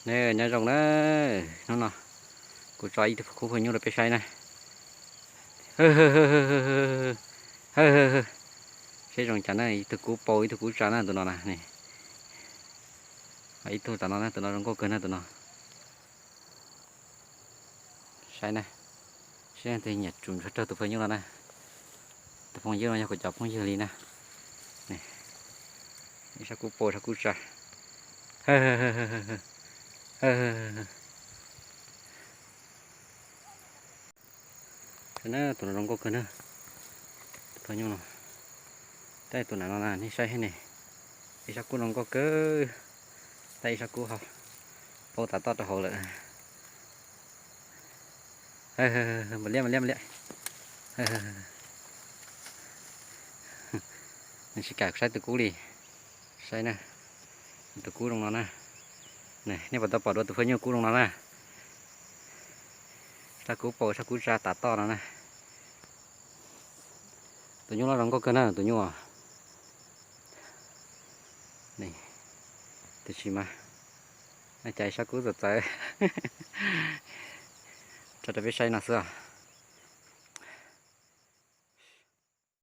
Nyob zoo na, hnub no kuv tso ib tug kub phaw nyuj rau peb saib na. Saib zoo cas na, ib tug kub pau ib tug kub tsa na tus no na. Ib tug tom no na, tus no zoo nkauj kawg na tus no. Saib na, saib tus nyiam tsum ntsuag rau tus phaw nyuj no na. Tus phooj ywg no yog kuv cov phooj ywg li na. Ib sab kub pau sab kub tsa. Saib na, tus no zoo nkauj kawg na. Tus phaw nyuj no. Tab tus nav no na nej saib ne, ib sab kub zoo nkauj kawg, tab ib sab kub ho pau tav toj rau hauv lawm. Npam liab, npam liab, npam liab. Nws tsis kam saib tus kub li. Saib na, tus kub zoo no na. Nej puas tau pom dua tus phaw nyuj kub zoo no na? Sab kub pau sab kub tsa tav toj no na. Tus nyuj no zoo nkauj kawg na tus nyuj. Tiam sis mas cas ib sab kub txawv txawv. Tso rau peb saib no xwb.